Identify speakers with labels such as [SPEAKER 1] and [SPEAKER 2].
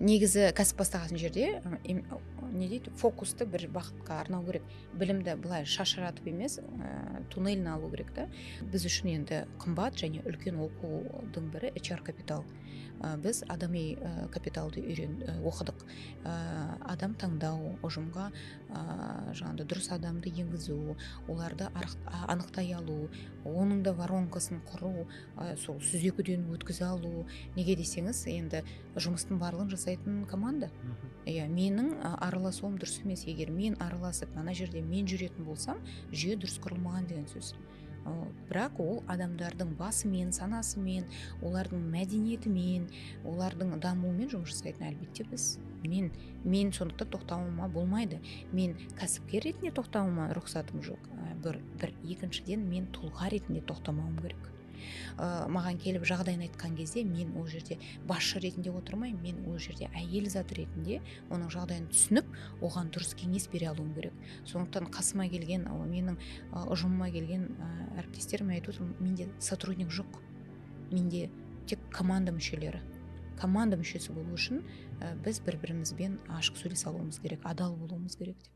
[SPEAKER 1] Негізі кәсіп бастаған жерде не дейді, фокусты бір бағытқа арнау керек. Білімді былай шашыратып емес, туннельно алу керек та. Біз үшін енді қымбат және үлкен оқудың бірі HR капитал. Біз адами капиталды оқыдық. Адам таңдау, ұжымға жаңағыдай дұрыс адамды енгізу, оларды анықтай алу, оның да воронкасын құру, сол сүзекуден өткізе алу. Неге десеңіз, енді жұмыстың барлығын жасайтын команда. Иә, менің араласуым дұрыс емес. Егер мен араласып, ана жерде мен жүретін болсам, жүйе дұрыс құрылмаған деген сөз. Бірақ ол адамдардың басымен, санасымен, олардың мәдениетімен, олардың дамуымен жұмыс жасайтын әлбетте біз. Мен сондықтан тоқтауыма болмайды. Мен кәсіпкер ретінде тоқтауыма рұқсатым жоқ. Бір екіншіден, мен тұлға ретінде тоқтамауым керек. Маған келіп жағдайын айтқан кезде мен ол жерде басшы ретінде отырмаймын, мен ол жерде әйел заты ретінде оның жағдайын түсініп, оған дұрыс кеңес бере алуым керек. Сондықтан қасыма келген, менің ұжымыма келген әріптестеріме айтып отырмын: менде сотрудник жоқ, менде тек команда мүшелері. Команда мүшесі болу үшін біз бір бірімізбен ашық сөйлесе алуымыз керек, адал болуымыз керек деп.